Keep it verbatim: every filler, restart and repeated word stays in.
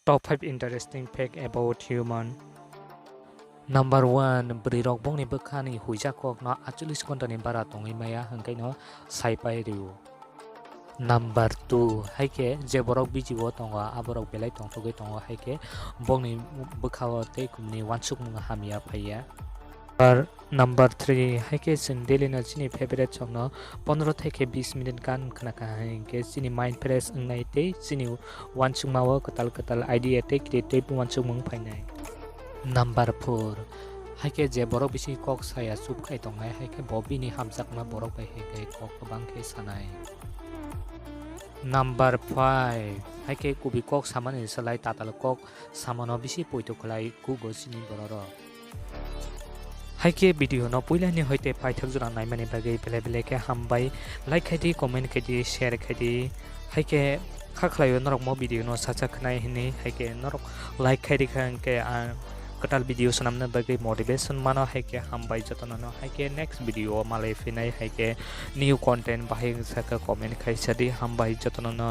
Top five interesting fact about human. Number one, bwrwi rok bongni bwkhani huijak kok no aitcholish ghonta ni bara tongwi maya hwnkhe no sai pai rw. Number two, hai khe je borok biji o tongo, a borok belai tongthogwi tongo, hai khe bongni bwkha o tei kumni uansukmung hamya phaiya. Number, number three, hai khe chwng daily no chini favorite song no pondro thai khe bis minute gan khna kha, hai khe chini mind fresh wngnai tei chini uansukma o kwtal kwtal idea tei creative uansukmung phainai. Number four, hai khe je borok bisi kok saya chup khai tongnai, hai khe bo bini hamjakma borok bai hai khe kok kwbang khe sanai. Number five, hai khe kubui kok samani slai tatal kok samano bisi poito khlai kugo chini bororok. Hai khe video no puilani hoite paithak jora naimani bagwi belai belai khe hambai, like khai di, comment khai di, share khai di. Hai khe kha khlaio norok mo video no sacha khnai hinwi, hai khe norok like khai rikha hwnkhe ang kwtal video swnamna bagwi motivation mano, hai khe hambai jotono no, hai khe next video o malai phinai, hai khe new content bahai wngsa khe comment khai sadi, hambai jotono no.